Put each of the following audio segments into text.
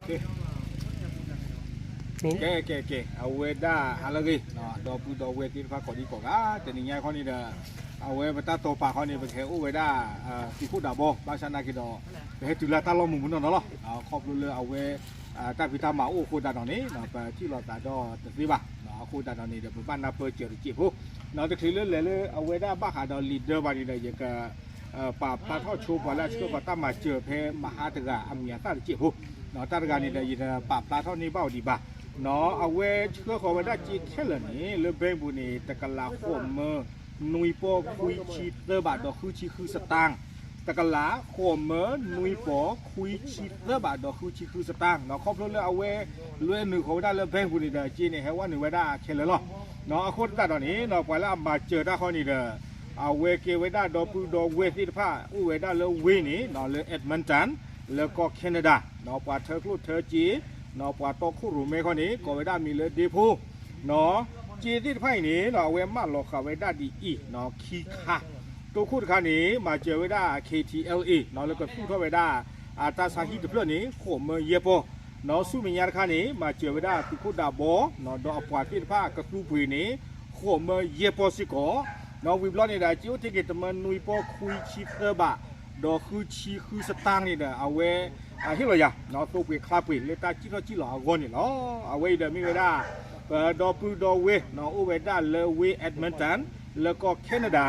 ကဲ ကဲ ကဲ ကဲ အဝဲဒၣ်ဟါလၢအဂ့ၤ ဒီပုၢ်ဒီဝဲၢ်သ့ၣ်တဖၣ်ကိးဒံကိးဂၤ တနံၤညါခီန့ၣ်ဒီး အဝဲပတၢ်တိာ်ပာ်ခီန့ၣ် ပကဟဲအိၣ်ဝဲဒၣ် သုးခိၣ်ဒးဘီ ဘၣ်ဆၣ်နာ်က့ဒီး ပဟဲတုၤလၢတၢ်လီၢ်မုာ်မုာ်နီၢ်နီၢ်လီၤ. ခီဖျိလၢအဝဲ တၢ်ဖံးတၢ်မၤအိၣ်အဃိသတးဒီးန့ၣ် ပထံၣ်လိာ်သးဒီးတသ့ဘၣ်. အဃိသတးဒီးန့ၣ်ဒီး ပဘၣ်နၢ်ပၢၢ်စၢၤတစဲးဖိ တချုးလၢလဲၤလၢအဝဲဒၣ်ဘၣ်ဃးဒီးလံာ်ဒၢဘၣ်န့ၣ်ဒီး ယက ပာ်ဖျါထီၣ်ဆိပှၤလၢအဆှၢပှၤတၢ်မၤစၢၤဖဲမဟါတဂၤအမံၤအသၣ်တစဲးဖိ, တၢ်တဂၤန့ၣ်ဒီး ယတပာ်ဖျါထီၣ်န့ၢ်ဘၣ်အီၤဒံးဘၣ်. အဝဲဆှၢဃီၤဝဲဒၣ်စ့ခဲလၢာ်န့ၣ် လၢ bank ပူၤန့ၣ် တကလးဃိးမၢ နွံပီၢ်ခွံဆံသၢဘးဒီးဃုဆံဃုစတၢ်, တကလးဃိးမၢ နွံပီၢ်ခွံဆံသၢဘးဒီးဃုဆံဃုစတၢ်, ခီဖျိလၢအဝဲ လွဲနုာ်ဃီၤဝဲဒၣ်လၢ bank ပူၤန့ၣ်ဒီး စ့န့ၣ် ဟဲဝဲနုာ်ဝဲဒၣ်ခဲလၢာ်လီၤ. အဃိသတးဒီးန့ၣ် ပှၤလၢအမၤစၢၤတၢ်ဃီန့ၣ်ဒီး အဝဲကဲဝဲဒၣ်ဒီပုၢ်ဒီဝဲၢ်သ့ၣ်တဖၣ် အိၣ်ဝဲဒၣ်လၢဝ့ၢ်န့ၣ် လၢ Edmonton လၢကီၢ် Canada ပှၤထၢကျိၣ်ထၢစ့ ပှၤတီခိၣ်ရိၣ်မဲခီန့ၣ် ကိးဝဲဒၣ်မံၤလၢဒ့ဖိ စ့သ့ၣ်တဖၣ်အံၤန့ၣ် အဝဲမၢလီၤဃာ်ဝဲဒၣ်ဒ်အံၤ ခံခါ, တိခိၣ်တခါန့ၣ် မၤစၢၤဝဲဒၣ် K T L A လၢကသူၣ်ထီၣ်ဝဲဒၣ် အတၢ်ဆါဟံၣ်တဖျၢၣ်န့ၣ် ဃိးမၢယဲၢ်ပီၢ်, ဆူမဲာ်ညါတခါန့ၣ် မၤစၢၤဝဲဒၣ်သုးခိၣ်ဒးဘီ ဒီးအပှၤသ့ၣ်တဖၣ်ကသူပှ့ၤန့ၣ် ဃိးမၢယဲၢ်ပီၢ်စ့ၢ်ကီး, ဝံၤဘျီန့ၣ်ဒီး စ့အိၣ်ထဲက့ၤတမၢနွံပီၢ်ခွံဆံသၢဘး ဒီးဃုဆံဃုစတၢ်န့ၣ်ဒီး အဝဲ ဟ့ၣ်လီၤယၤ သိပှ့ၤချါပှ့ၤလၢတၢ်စံၣ်ထီၣ်စံၣ်လီၤအဂီၢ်န့ၣ်လီၤ. အဝဲအံၤဒီးမ့ၢ်ဝဲဒၣ် ပဒီပုၢ်ဒီဝဲၢ် အိၣ်ဝဲဒၣ်လၢဝ့ၢ် Edmonton လၢကီၢ် Canada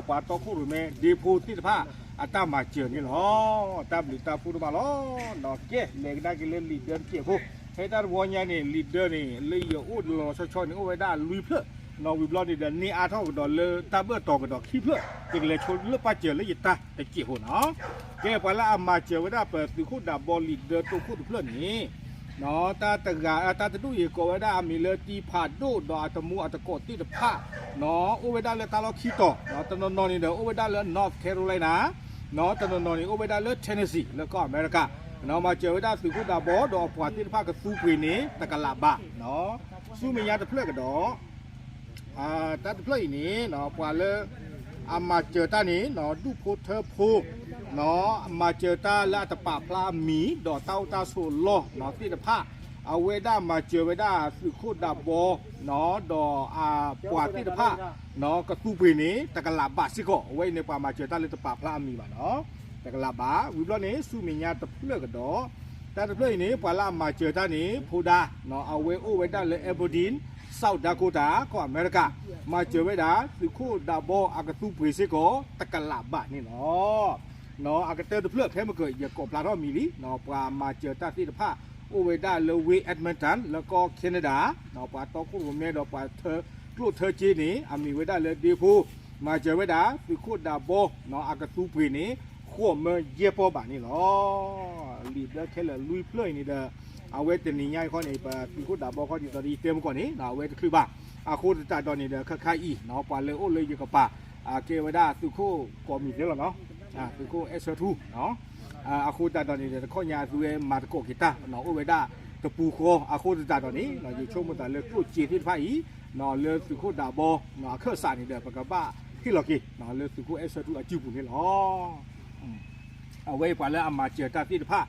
ပှၤတီခိၣ်ရိၣ်မဲဒ့ဖိသ့ၣ်တဖၣ် အတၢ်မၤစၢၤန့ၣ်လီၤ. တၢ်ဘျုးတၢ်ဖှိၣ်ဒိၣ်မးလီၤ. ကဲ လဲၤကဒါက့ၤလၢလံာ်ဒၢတစဲးဖိ, ဖဲတၢ်တဝီညါန့ၣ် လံာ်ဒၢန့ၣ် လၢယအိၣ်လီၤဆီဆီန့ၣ် အိၣ်ဝဲဒၣ်လွံၢ်ဖျၢၣ်, ဝံၤဘျီန့ၣ်ဒီး န့ၢ်အါထီၣ်ကဒီးလၢတၢ်ဘၢၣ်တီၤကဒီးခံဖျၢၣ်, ယကလဲၤဆိလၢပၢ်စၢၤလၢယတၢ်တစဲးဖိနီၤ. ကဲ ပှၤလၢအမၤစၢၤဝဲဒၣ်ပသုးခိၣ်ဒးဘီလံာ်ဒၢတိခိၣ်တဖျၢၣ်န့ၣ် တၢ်တဂၤ တၢ်တဒူၣ်အံၤကိးဝဲဒၣ်အမံၤလၢတံဖးဒိၣ်ဒီးအတမူအတကိးသ့ၣ်တဖၣ် အိၣ်ဝဲဒၣ်လၢတၢ်လီၢ်ခံတီၤ, တနီၤနီၤန့ၣ်ဒီး အိၣ်ဝဲဒၣ်လၢ North Carolina, တနီၤနီၤန့ၣ် အိၣ်ဝဲဒၣ်လၢ Tennessee လၢကီၢ်အမဲရကၤ, မၤစၢၤဝဲဒၣ်သုးခိၣ်ဒးဘီဒီးအပှၤသ့ၣ်တဖၣ်ကသူပှ့ၤန့ၣ် တကလးဘး, ဆူမဲာ်ညါတဖျၢၣ်ကဒီး တၢ်တဖျၢၣ်အံၤန့ၣ် ပှၤလၢ အမၤစၢၤတၢ်န့ၣ် ဒူၣ်ဖိထၢဖိ မၤစၢၤတၢ်လၢအတပာ်ဖျါအမံၤ ဒီးတၢ်အိၣ်တၢ်ဆိးလီၢ်သ့ၣ်တဖၣ်, အဝဲဒၣ်မၤစၢၤဝဲဒၣ်သုးခိၣ်ဒးဘီ ဒီးအပှၤသ့ၣ်တဖၣ် ကသူပှ့ၤန့ၣ် တကလးဘးစ့ၢ်ကီး, အဝဲအံၤန့ၣ် ပှၤမၤစၢၤတၢ်လၢတပာ်ဖျါအမံၤဘၣ်နီၤ, တကလးဘး, ဝံၤဘျီန့ၣ် ဆူမဲာ်ညါတဖျၢၣ်ကဒီး တၢ်တဖျၢၣ်အံၤန့ၣ် ပှၤလၢအမၤစၢၤတၢ်န့ၣ် ဖိဒါ, အဝဲအိၣ်ဝဲဒၣ်လၢ Aberdeen, South Dakota ကီၢ်အမဲရကၤ, မၤစၢၤဝဲဒၣ် သုးခိၣ်ဒးဘီအကသူပှ့ၤစ့ၢ်ကီး တကလးဘးန့ၣ်လီၤ. အကတၢၢ်တဖျၢၣ် ဖဲမ့ၢ်က ယကိးဖျါထီၣ်မံၤလံ, ပှၤမၤစၢၤတၢ်သ့ၣ်တဖၣ် အိၣ်ဝဲဒၣ်လၢဝ့ၢ် Edmonton လၢကီၢ် Canada, ပှၤတီခိၣ်ရိၣ်မဲဒီးပှၤထၢကျိၣ်ထၢစ့န့ၣ် အမံၤဝဲဒၣ်လၢဒ့ဖိ, မၤစၢၤဝဲဒၣ် သုးခိၣ်ဒးဘီ အကသူပှ့ၤန့ၣ် ဃိးမၢယဲၢ်ပီၢ်ဘးန့ၣ်လီၤ. လံာ်ဒၢခဲလၢာ်လွံၢ်ဖျၢၣ်အံၤန့ၣ်ဒီး အဝဲတနံၤညါအံၤခီန့ၣ် ပသုးခိၣ်ဒးဘီခီဒ်သိးဒီးယတဲမ့ၢ်ကီၢ်န့ၣ် အဝဲတချုးဘၣ်, အဃိသတးဒီးန့ၣ်ဒီး ခါခါအံၤ ပှၤလၢအိၣ်လၢယကပၤ ကဲဝဲဒၣ်သုးခိၣ်ကိးမံၤသ့လီၤနီၤ, သုးခိၣ်အဲၣ်ဆၢထူ, အဃိသတးဒီးန့ၣ်ဒီး တခီညါအသုဝဲမၤသကိးက့ၤတၢ်အိၣ်ဝဲဒၣ်တပူၤဃီ, အဃိသတးဒီးန့ၣ် ယဆိကမိၣ်သးလၢကျိၣ်စ့သ့ၣ်တဖၣ်အံၤ လၢသုးခိၣ်ဒးဘီ အခၢၣ်စးန့ၣ်ဒီး ပကဘၣ်ဟ့ၣ်လီၤက့ၤ လၢသုးခိၣ်အဲၣ်ဆၢထူအစုပူၤန့ၣ်လီၤ. အဝဲအံၤပှၤလၢအမၤစၢၤတၢ်သ့ၣ်တဖၣ်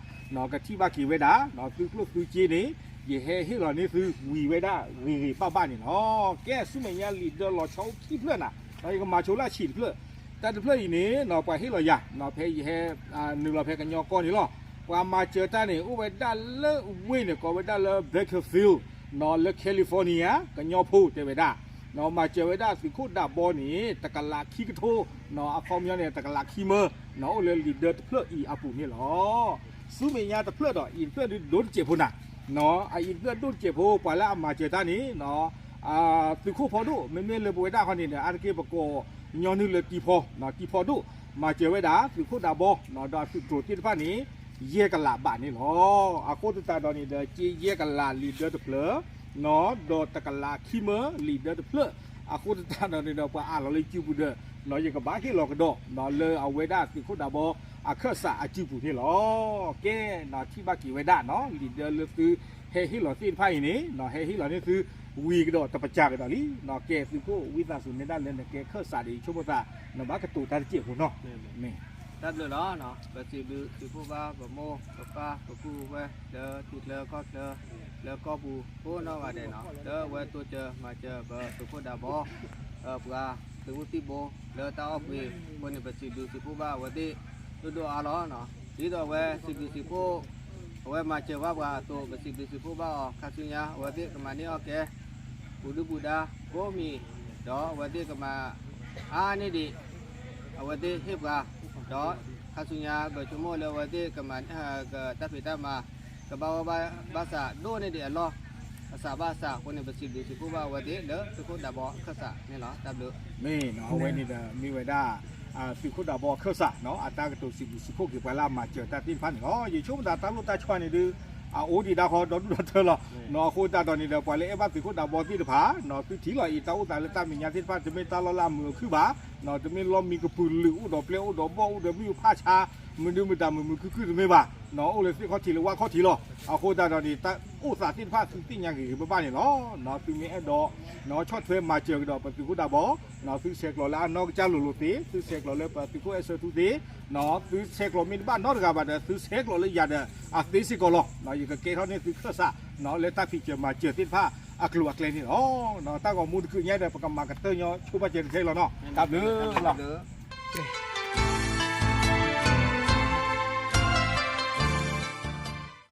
ကထံၣ်ဘၣ်က့ၤဝဲဒၣ် သုကျိၣ်သုစ့န့ၣ် ယဟဲဟ့ၣ်လီၤန့ၢ်သုဝံၤဝဲဒၣ်ဂ့ၤဂ့ၤဘၣ်ဘၣ်န့ၣ်လီၤ. ကဲ ဆူမဲာ်ညါလံာ်ဒၢလီၤဆီအိၣ်ခံဖျၢၣ်နၤ, ယကမၤဆိလၢအဆံးတဖျၢၣ်, တၢ်တဖျၢၣ်အံၤန့ၣ် ပှၤဟ့ၣ်လီၤယၤ ဖဲယဟဲ နုာ်လီၤဖဲကညီကီၢ်န့ၣ်လီၤ. ပှၤမၤစၢၤတၢ်န့ၣ် အိၣ်ဝဲဒၣ်လၢဝ့ၢ်န့ၣ် ကိးဝဲဒၣ်လၢ Bakersfield လၢ California ကညီဖိတဲဝဲဒၣ်, မၤစၢၤဝဲဒၣ်သုးခိၣ်ဒးဘီန့ၣ် တကလးခံကထိ, အခီပညီန့ၣ် တကလးခံမၢ, အိၣ်လၢလံာ်ဒၢတဖျၢၣ်အံၤအပူၤန့ၣ်လီၤ. ဆူမဲာ်ညါတဖျၢၣ်ဒီး အံၤတဖျၢၣ်ဒုးဒိၣ်တစဲးဖိနၤ, အံၤတဖျၢၣ်ဒိၣ်တစဲးဖိ ပှၤလၢအမၤစၢၤတၢ်န့ၣ် သုးခိၣ်ဖီဒိၣ် မ့မ့ၢ်လၢပဝဲဒၣ်ခီန့ၣ်ဒီး အါတက့ၢ်ပကိးညီနုၢ်လၢတံၤဖီ, တံၤဖီဒိၣ် မၤစၢၤဝဲဒၣ် သုးခိၣ်ဒးဘီ ဒီးအသုးတြိၤသ့ၣ်တဖၣ်န့ၣ် ယဲၢ်ကလးဘးန့ၣ်လီၤ. အဃိသတးဒီးန့ၣ်ဒီး က့ယဲၢ်ကလးလံာ်ဒၢတဖျၢၣ် ဒီးတကလးခံမၢလံာ်ဒၢတဖျၢၣ်, အဃိသတးဒီးန့ၣ်ဒီး ပှၤအးလီၤလၢစုပူၤဒီး ယကဘၣ်ဟ့ၣ်လီၤကဒီး လၢအဝဲဒၣ်သုးခိၣ်ဒးဘီ အခၢၣ်စးအစုပူၤန့ၣ်လီၤ. ကဲ ထံၣ်ဘၣ်က့ၤဝဲဒၣ် လံာ်ဒၢလၢသု ဟဲဟ့ၣ်လီၤသ့ၣ်တဖၣ်အံၤန့ၣ် ဟဲဟ့ၣ်လီၤန့ၢ်သု ဝံၤကဒီးတပစၢ်ကဒီးလံ. ကဲ သုးခိၣ်ဝံသးစူၤ နဲဒၣ်လၢနကဲခၢၣ်စးဒီး ယဆိကမိၣ်သး နဘၣ်ကတိၤတၢ်တစဲးဖိနီၤ, မ့ၢ် တၢ်ဘျုးလီၤ. ပစံးဘျုးစံးဖှိၣ်ဘၣ်ပမိၢ်ပပၢ်ပပုၢ်ပဝဲၢ်လၢထံချၢကီၢ်ချၢ လၢကီၢ်ပူၤကိးနီၢ်ဂၤဒဲးနီၤ လၢအဝဲတိစၢၤမၤစၢၤပသုးခိၣ်ဒးဘီ ပှၤသုးမုၢ်သံၣ်ဘိ လၢတၢ်အီၣ်ကွံာ်အဃိန့ၣ် ပစံးဘျုးစံးဖှိၣ်ဘၣ်အဝဲသ့ၣ်ဒိၣ်ဒိၣ်အါအါလီၤ. ဒ်သိးအဝဲစံးဘျုးစံးဖှိၣ် အဝဲမၤစၢၤဘၣ်ပှၤအသိး ပစံးဘျုးစံးဖှိၣ်ဘၣ်အီၤ ခါဆူညါ အဝဲသ့ၣ်ကမၤန့ၢ်အီၣ်ကဲ ပူၤဒုၣ်ပူၤဒါကိးမံၤ ဒီးအဝဲသ့ၣ်ကမၤအါန့ၢ်ဒံး အဝဲသ့ၣ်ဟ့ၣ်ပှၤ ဒီးခါဆူညါ ပဆိကမိၣ်လၢအဝဲသ့ၣ်ကမၤ ကတၢ်ဖံးတၢ်မၤ ကဘၣ်ဝဲဘၣ်ဘၣ်ဆၣ်ဒိၣ်န့ၢ်ဒံးအလီၢ် အစးဘၣ်အစးအဃိန့ၣ် ပစံးဘျုးစံးဖှိၣ်ဘၣ်အဝဲသ့ၣ်လၢသုးခိၣ်ဒးဘီအခၢၣ်စးန့ၣ်လီၤ. တၢ်ဘျုး မ့ၢ်နီၤ အဝဲန့ၣ်ဒီး မ့ၢ်ဝဲဒၣ် သုးခိၣ်ဒးဘီအခၢၣ်စးနီၤ အတၢ်ကတိၤစံးဘျုးစံးဖှိၣ်က့ၤပှၤလၢအမၤစၢၤတၢ်သ့ၣ်တဖၣ်န့ၣ်လီၤ. ယဆိကမိၣ်သးတၢ်လိၣ်တၢ်ဆှီန့ၣ်ဒုး အအိၣ်ဒံးဒၣ်ဃီဒီဒူၣ်ဒီထၢလီၤ. နီၤအဃိသတးဒီးန့ၣ်ဒီး ပှၤလၢအဲၣ်ဘၣ်သုးခိၣ်ဒးဘီသ့ၣ်တဖၣ် နီၤသုထံၣ်လီၤအံၤ တၢ်အိၣ်သးလၢတၢ်မဲာ်ညါသ့ၣ်တဖၣ် တမ့ၢ်တၢ်လီၢ်လၢအမုာ်အခုၣ်ဘၣ်, နီၤတမ့ၢ်လီၢ်မံကပုာ်လုာ် အိၣ်ဒီးပျဲၢ်အိၣ်ဒီးဘီၣ် အိၣ်ဒီးမုၢ်ဖၣ်ဆါ မုာ်ဒုမုာ်တၢ်မုာ်မုာ်ခုၣ်ခုၣ်တမ့ၢ်ဘၣ်, နီၤအိၣ်လၢသ့ၣ်ခီၣ်ထံးလၢဝၣ်ခီၣ်ထံးလီၤ. အဃိသတးဒီးန့ၣ် တၢ်အိၣ်သးသ့ၣ်တဖၣ်သုသ့ၣ်ညါဂ့ၤဂ့ၤဘၣ်ဘၣ်န့ၣ်လီၤ. နီၤသုမ့ၢ်အဲၣ်ဒိး နီၤဆီၣ်ထွဲမၤစၢၤကဒီးပသုးခိၣ်ဒးဘီ, နီၤသုဆဲးကျိးလၢအနီၢ်ကစၢ်လိၤလိၤသ့, သုဆဲးကျိးလၢပသုးခိၣ်အဲၣ်ဆၢထူသ့, နီၤသုဆဲးကျိးမ့ၢ်တဘၣ်နီတဂၤဘၣ်ဒီး သုဆဲးကျိးလၢယၤဒီးအသ့စ့ၢ်ကီးလီၤ. နီၤယကကဲထီၣ်န့ၢ်သုခၢၣ်စး နီၤလၢတၢ်ဖံးစၢၤမၤစၢၤသ့ၣ်တဖၣ်အကျိၤအကျဲန့ၣ်လီၤ. နီၤတၢ်ဂီၤမူတကုးညါဒီး ပကမၤကတၢၢ်ညီဆိဘၣ်စၢၤတထဲလီၤနီၤ. တၢ်ဘျုးလီၤ.